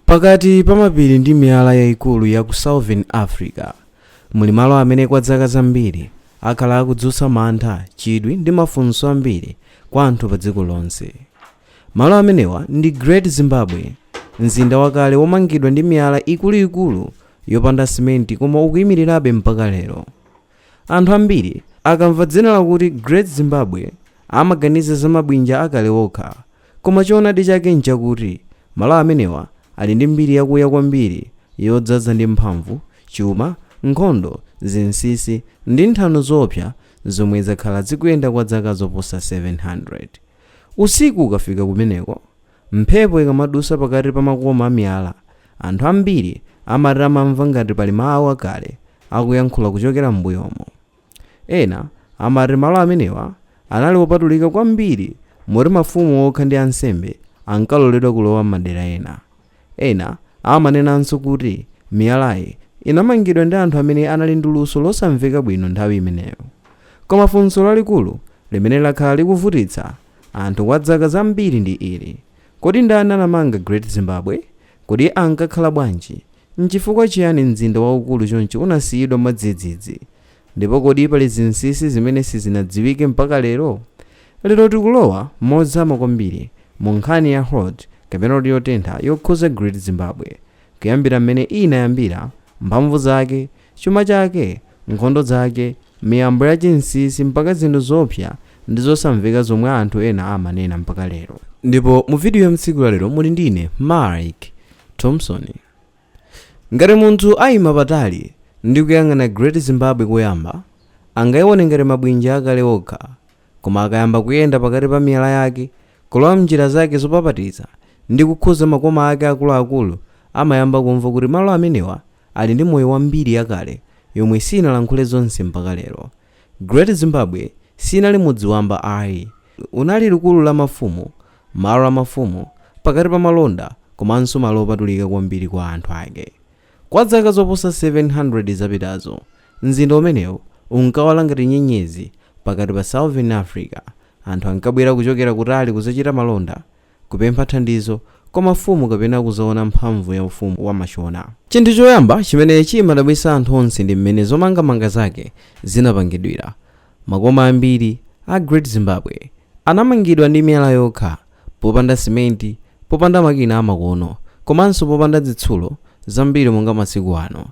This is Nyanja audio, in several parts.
Pakati pa mapiri ndi miyala yayikulu ya ku Southern Africa muli malo amene kwa zaka zambiri akhala akudzutsa mantha, chidwi ndi mafunso ambiri kwa anthu pa dziko lonse. Malo amenewa ndi Great Zimbabwe, mzinda wakale womangidwa ndi miyala ikuluikulu yopanda simenti koma ukuyimirirabe mpaka lero. Anthu ambiri akamva dzina lakuti Great Zimbabwe amaganiza za mabwinja akale okha, koma choonadi chake nchakuti malo amenewa ali ndi mbiri yakuya kwambiri yodzaza ndi mphamvu, chuma, nkhondo, zinsinsi ndi nthano zoopsa zomwe zakhala zikuyenda kwa zaka zoposa 700. Usiku ukafika kumeneko, mphepo ikamadutsa pakati pa makoma amiyala, anthu ambiri amati amamva ngati pali mawu akale akuyankhula kuchokera m'mbuyomo. Ena amati malo amenewa anali opatulika kwambiri moti mafumu okha ndi ansembe ankaloledwa kulowa m'madera ena. Ena amanenanso kuti miyalayi inamangidwa ndi anthu amene anali ndi luso losamveka bwino nthawi imeneyo. Koma funso lalikulu limene lakhala likuvutitsa anthu kwa zaka zambiri ndi ili: Kodi ndani anamanga Great Zimbabwe? Kodi ankakhala bwanji? N'chifukwa chiyani mzinda waukulu chonchi unasiyidwa mwadzidzidzi? Ndipo kodi pali zinsinsi zimene sizinadziwike mpaka lero? Lero tikulowa mozama kwambiri mu nkhani ya hot kapena kuti yotentha yokhuza Great Zimbabwe, kuyambira mmene inayambira, mphamvu zake, chuma chake, nkhondo zake, miyambo ya chinsinsi mpaka zinthu zoopsa ndi zosamveka zomwe anthu ena amanena mpaka lero. Ndipo mu video ya tsiku la lero muli ndine Mike Thompson. Ngati munthu ayima patali ndi kuyang'ana Great Zimbabwe koyamba, angayione ngati mabwinja akale okha, koma akayamba kuyenda pakati pa miyala yake, kulowa mnjira zake zopapatiza ndi kukhuza makoma ake akuluakulu, amayamba kumva kuti malo amenewa ali ndi moyo wa mbiri yakale yomwe sinalankhule zonse mpaka lero. Great Zimbabwe sinali mudzi wamba ayi. Unali likulu la mafumu, malo a mafumu, pakati pa malonda komanso malo opatulika kwambiri kwa anthu ake. Kwa zaka zoposa 700 zapitazo, mzinda umenewu unkawala ngati nyenyezi pakati pa Southern Africa. Anthu ankabwera kuchokera kutali kudzachita malonda, kupempha thandizo kwa mafumu kapena kuzaona mphamvu ya ufumu wa Mashona. Chinthu choyamba chimene chimadabwitsa anthu onse ndi mmene zomangamanga zake zinapangidwira. Makoma ambiri a Great Zimbabwe anamangidwa ndi miyala yokha, popanda simenti, popanda makina amakono, komanso popanda zitsulo zambiri monga masiku ano.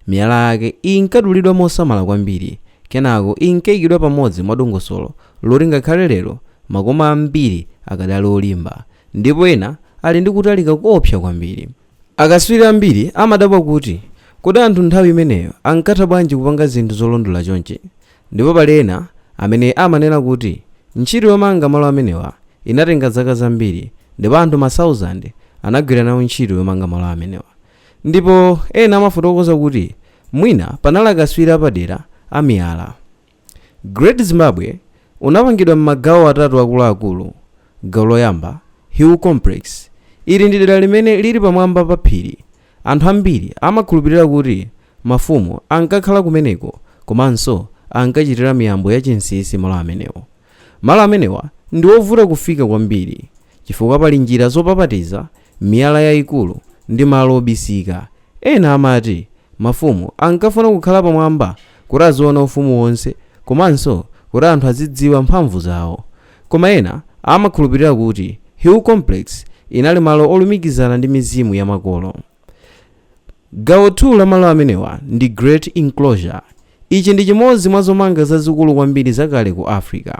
Miyala yake inkadulidwa mosamala kwambiri, kenako inkayikidwa pamodzi mwadongosolo loti ngakhale lero makoma ambiri akadali olimba, ndipo ena ali ndi kutalika koopsa kwambiri. Akatswiri ambiri amadabwa kuti kodi anthu nthawi imeneyo ankatha bwanji kupanga zinthu zolondola chonchi? Ndipo pali ena amene amanena kuti ntchito yomanga malo amenewa inatenga zaka zambiri ndipo anthu ma 1000 anagwira nawo ntchito yomanga malo amenewa. Ndipo ena amafotokoza kuti mwina panali akatswiri apadera a miyala. Great Zimbabwe unapangidwa m'magawo atatu akuluakulu. Gawo loyamba, Hill Complex. Ili ndi dera limene lili pamwamba pa phiri. Anthu ambiri amakhulupirira kuti mafumu ankakhala kumeneko komanso ankachitira miyambo ya chinsinsi malo amenewo. Malo amenewa ndi ovuta kufika kwambiri chifukwa pali njira zopapatiza, miyala yayikulu ndi malo obisika. Ena amati mafumu ankafuna kukhala pamwamba kuti aziona ufumu wonse komanso kuti anthu azidziwa mphamvu zawo. Koma ena amakhulupirira kuti Hill Complex inali malo olumikizana ndi mizimu ya makolo. Gawo 2 la malo amenewa ndi Great Enclosure. Ichi ndi chimodzi mwa zomanga zazikulu kwambiri zakale ku Africa.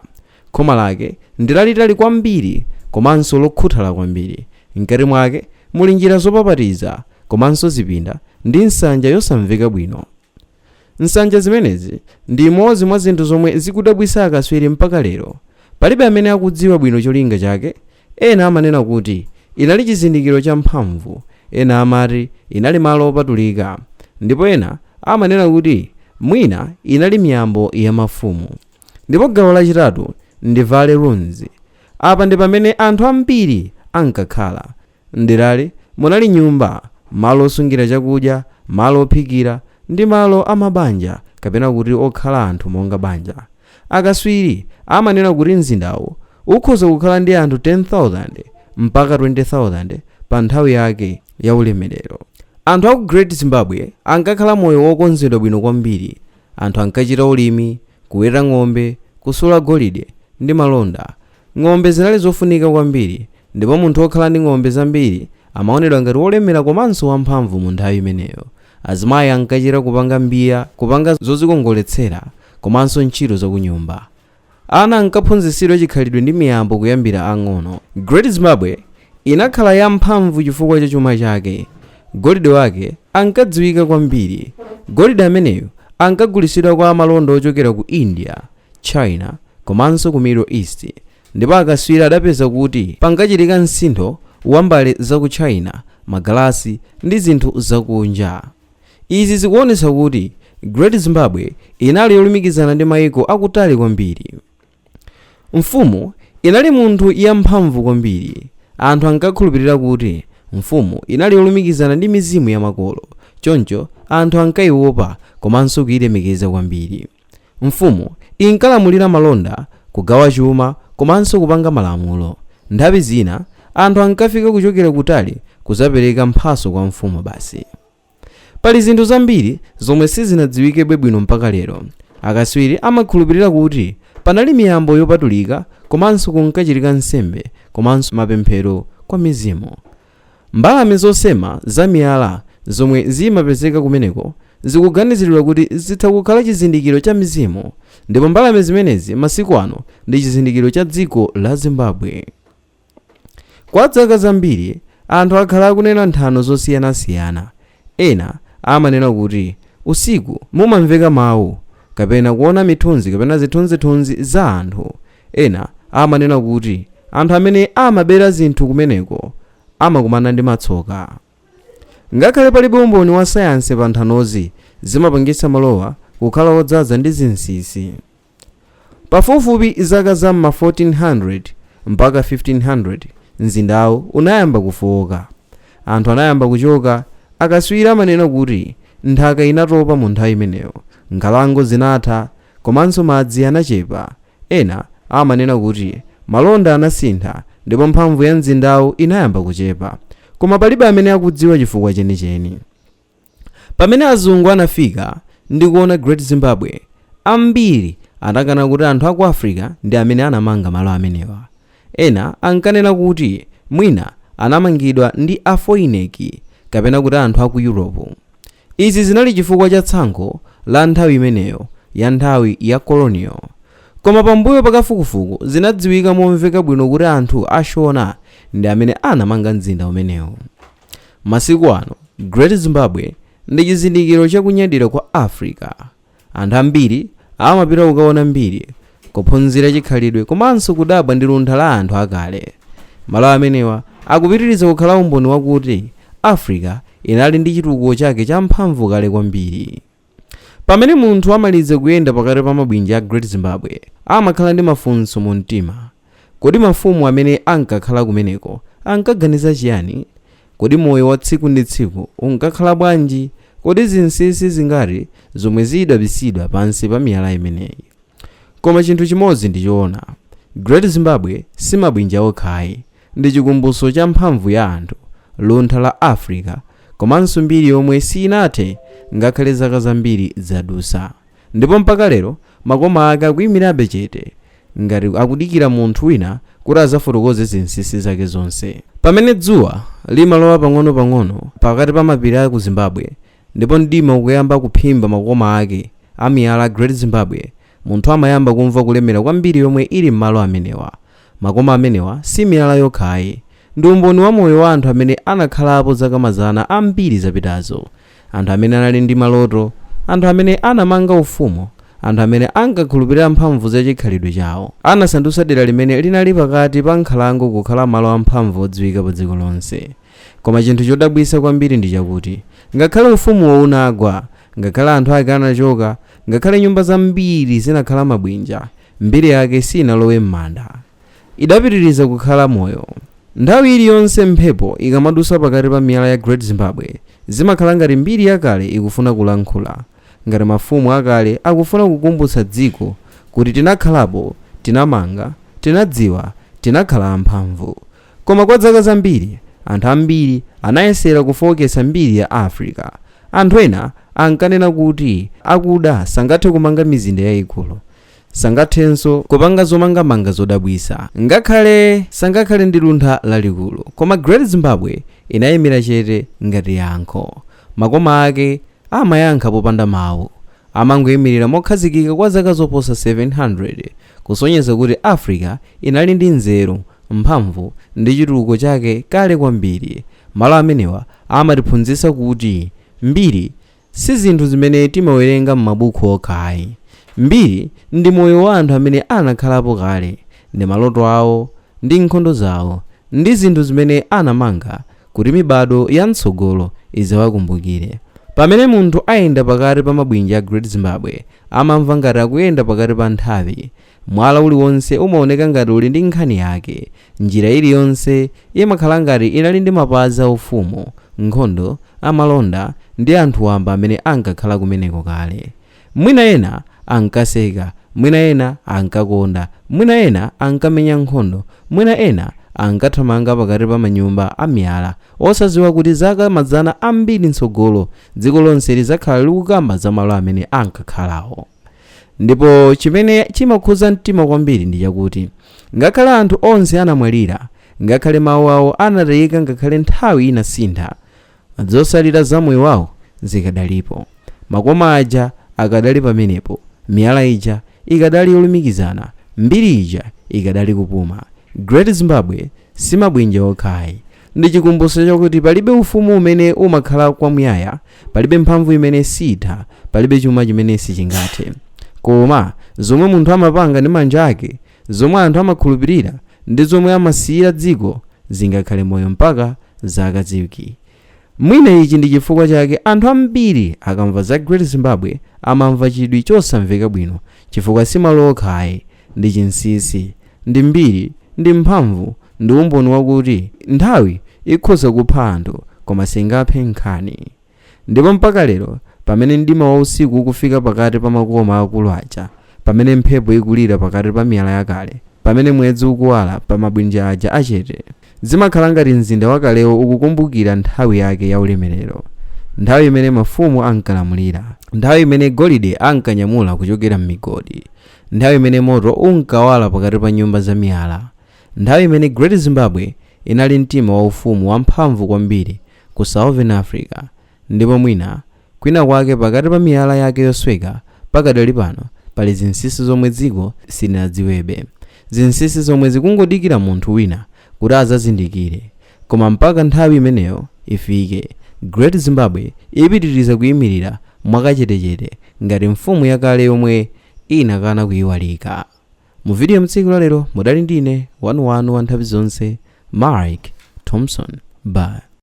Khoma lake ndi lalitali kwambiri komanso lokhuthala kwambiri. Mkati mwake muli njira zopapatiza komanso zipinda ndi nsanja yosamveka bwino. Nsanja zimenezi ndi imodzi mwa zinthu zomwe zikudabwitsa akatswiri mpaka lero. Palibe amene akudziwa bwino cholinga chake. Ena amanena kuti inali chizindikiro cha mphamvu, ena amati inali malo opatulika, ndipo ena amanena kuti mwina inali miyambo ya mafumu. Ndipo gawo lachitatu ndi Valley Ruins. Apa ndi pamene anthu ambiri ankakhala. M'derali munali nyumba, malo osungira chakudya, malo ophikira ndi malo a mabanja kapena kuti okhala anthu monga banja. Akatswiri amanena kuti mzindawu ukhoza kukhala ndi anthu 10,000 mpaka 20,000 pa nthawi yake. Ya ulemerero. Anthu aku Great Zimbabwe ankakhala moyo wokonzedwa bwino kwambiri. Anthu ankachita ulimi, kuweta ng'ombe, kusula golide ndi malonda. Ng'ombe zinali zofunika kwambiri, ndipo munthu wokhala ndi ng'ombe zambiri amaonedwa ngati wolemera komanso wamphamvu mu nthawi imeneyo. Azimayi ankachita kupanga mbiya, kupanga zozikongoletsera komanso ntchito zakunyumba. Ana ankaphunzitsidwa chikhalidwe ndi miyambo kuyambira ang'ono. Great Zimbabwe inakhala yamphamvu chifukwa cha chuma chake. Golide wake ankadziwika kwambiri. Golide ameneyu ankagulitsidwa kwa amalonda ochokera ku India, China komanso ku Middle East, ndipo akaswiri adapeza kuti pankachitika msintho wa mbale za ku China, magalasi ndi zinthu zakunja. Izi zikuonetsa kuti Great Zimbabwe inali yolumikizana ndi mayiko akutali kwambiri. Mfumu inali munthu yamphamvu kwambiri. Anthu ankakhulupirira kuti mfumu inali yolumikizana ndi mizimu ya makolo, choncho anthu ankayiopa komanso kuyilemekeza kwambiri. Mfumu inkalamulira malonda, kugawa chuma komanso kupanga malamulo. Nthawi zina anthu ankafika kuchokera kutali kuzapereka mphatso kwa mfumu basi. Pali zinthu zambiri zomwe sizinadziwikebe bwino mpaka lero. Akaswiri amakhulupirira kuti panali miyambo yopatulika komanso kunkachitika nsembe komanso mapemphero kwa mizimu. Mbalame zosema za miyala zomwe zimapezeka kumeneko zikuganiziridwa kuti zitha kukhala chizindikiro cha mizimu, ndipo mbalame zimenezi masiku ano ndi chizindikiro cha dziko la Zimbabwe. Kwa zaka zambiri anthu akhala akunena nthano zosiyanasiyana. Ena amanena kuti usiku mumamveka mawu kapena kuona mithunzi kapena zithunzithunzi za anthu. Ena amanena kuti anthu amene amabera zinthu kumeneko amakumana ndi matsoka. Ngakhale palibe umboni wa sayansi pa nthanozi, zimapangitsa malowa kukhala odzaza ndi zinsinsi. Pafupifupi zaka za ma 1400 mpaka 1500, mzindawu unayamba kufowoka. Anthu anayamba kuchoka. Akaswiri amanena kuti nthaka inatopa mu nthawi imeneyo, nkhalango zinatha komanso madzi anachepa. Ena amanena kuti malonda anasintha ndipo mphamvu ya mzindawu inayamba kuchepa, koma palibe amene akudziwa chifukwa chenicheni. Pamene azungu anafika ndi kuona Great Zimbabwe, ambiri anakana kuti anthu aku Africa ndi amene anamanga malo amenewa. Ena ankanena kuti mwina anamangidwa ndi Afoineki kapena kuti anthu aku Europe. Izi zinali chifukwa cha tsankho la nthawi imeneyo, ya nthawi ya colonial. Koma pambuyo pakafukufuku zinadziwika momveka bwino kuti anthu Ashona ndi amene anamanga mzinda umenewu. Masiku ano Great Zimbabwe ndi chizindikiro chakunyadira kwa Africa. Anthu ambiri amapita kukaona mbiri, kuphunzira chikhalidwe komanso kudabwa ndi luntha la anthu akale. Malo amenewa akupitiriza kukhala umboni wakuti Africa inali ndi chitukuko chake champhamvu kale kwambiri. Pamene munthu amaliza kuyenda pakati pa mabwinja a Great Zimbabwe, amakhala ndi mafunso mu mtima. Kodi mafumu amene ankakhala kumeneko ankaganiza chiyani? Kodi moyo wa tsiku ndi tsiku unkakhala bwanji? Kodi zinsinsi zingati zomwe zidabisidwa pansi pa miyala imeneyi? Koma chinthu chimodzi ndi choona: Great Zimbabwe si mabwinja okhayi. Ndi chikumbutso cha mphamvu ya anthu, luntha la Africa komanso mbiri yomwe sinathe ngakhale zaka zambiri zadusa. Ndipo mpaka lero makoma ake akuyimirabe chete, ngati akudikira munthu wina kuti azafotokoze zinsinsi zake zonse. Pamene dzuwa limalowa pang'ono-pang'ono pakati pa mapiri a ku Zimbabwe ndipo mdima ukuyamba kuphimba makoma ake a miyala Great Zimbabwe, munthu amayamba kumva kulemera kwambiri yomwe ili m'malo amenewa. Makoma amenewa si miyala yokhayi. Ndi umboni wa moyo wa anthu amene anakhalapo zaka mazana ambiri zapitazo, anthu amene anali ndi maloto, anthu amene anamanga ufumu, anthu amene ankakhulupirira mphamvu za chikhalidwe chawo. Anasandutsa dera limene linali pakati pa nkhalango kukhala malo amphamvu odziwika pa dziko lonse. Koma chinthu chodabwitsa kwambiri ndi chakuti ngakhale ufumuwo unagwa, ngakhale anthu ake anachoka, ngakhale nyumba zambiri zinakhala mabwinja, mbiri yake sinalowe m'manda. Idapitiriza kukhala moyo. Nthawi iliyonse mphepo ikamadusa pakati pa miyala ya Great Zimbabwe, zimakhala ngati mbiri yakale ikufuna kulankhula, ngati mafumu akale akufuna kukumbutsa dziko kuti tinakhalapo, tinamanga, tinadziwa, tinakhala amphamvu. Koma kwa zaka zambiri anthu ambiri Anayesera kufowoketsa mbiri ya Africa. Anthu ena ankanena kuti akuda sangathe kumanga mizinda yayikulu, sangathenso kupanga zomangamanga zodabwitsa, ngakhale sangakhale ndi luntha lalikulu. Koma Great Zimbabwe inayimira chete ngati yankho. Makoma ake amayankha popanda mawu, amangoyimirira mokhazikika kwa zaka zoposa 700, kusonyeza kuti Africa inali ndi nzeru, mphamvu ndi chitukuko chake kale kwambiri. Malo amenewa amatiphunzitsa kuti mbiri si zinthu zimene timawerenga m'mabuku okha ayi. Mbiri ndi moyo wa anthu amene anakhalapo kale, ndi maloto awo, ndi nkhondo zawo, ndi zinthu zimene anamanga kuti mibado ya mtsogolo idzawakumbukire. Pamene munthu ayenda pakati pa mabwinja a Great Zimbabwe, amamva ngati akuyenda pakati pa nthawi. Mwala uliwonse umaoneka ngati uli ndi nkhani yake. Njira iliyonse imakhala ngati inali ndi mapazi aufumu, nkhondo, amalonda ndi anthu wamba amene ankakhala kumeneko kale. Mwina ena ankaseka, mwina ena ankakonda, mwina ena ankamenya nkhondo, mwina ena ankathamanga pakati pa manyumba a miyala, osadziwa kuti zaka mazana ambiri mtsogolo dziko lonse lidzakhala likukamba za malo amene ankakhalawo. Ndipo chimene chimakhudza mtima kwambiri ndi chakuti ngakhale anthu onse anamwalira, ngakhale mawu awo anatayika, ngakhale nthawi inasintha, zosalira za moyo wawo zikadalipo. Makoma aja akadali pamenepo, miyala ija ikadali yolumikizana, mbiri ija ikadali kupuma. Great Zimbabwe si mabwinja okhayi, ndi chikumbutso chakuti palibe ufumu umene umakhala kwamuyaya, palibe mphamvu imene sitha, palibe chuma chimene sichingathe. Koma zomwe munthu amapanga ndi manja ake, zomwe anthu amakhulupirira ndi zomwe amasiyira dziko zingakhale moyo mpaka zaka zikwi. Mwina ichi ndi chifukwa chake anthu ambiri akamva za Great Zimbabwe amamva chidwi chosamveka bwino, chifukwa si malo okhayi, ndi chinsinsi, ndi mbiri, ndi mphamvu, ndi umboni wakuti nthawi ikhoza kupha anthu koma singaphe nkhani. Ndipo mpaka lero, pamene mdima wa usiku ukufika pakati pa makoma akulu aja, pamene mphepo ikulira pakati pa miyala yakale, pamene mwezi ukuwala pa mabwinja aja achete, zimakhala ngati mzinda wakalewo ukukumbukira nthawi yake ya ulemerero, nthawi imene mafumu ankalamulira, nthawi imene golide ankanyamula kuchokera m'migodi, nthawi imene moto unkawala pakati pa nyumba za miyala, nthawi imene Great Zimbabwe inali mtima waufumu wamphamvu kwambiri ku Southern Africa. Ndipo mwina kwina kwake pakati pa miyala yake yosweka pakadali pano pali zinsinsi zomwe dziko silinadziwebe, zinsinsi zomwe zikungodikira munthu wina kuti azazindikire. Koma mpaka nthawi imeneyo ifike, Great Zimbabwe ipitiriza kuyimirira mwakachetechete ngati mfumu yakale yomwe inakana kuyiwalika. Mu video mtsiku la lero mudali ndine wanuwanu wa nthawi zonse, Mike Thompson. Bye.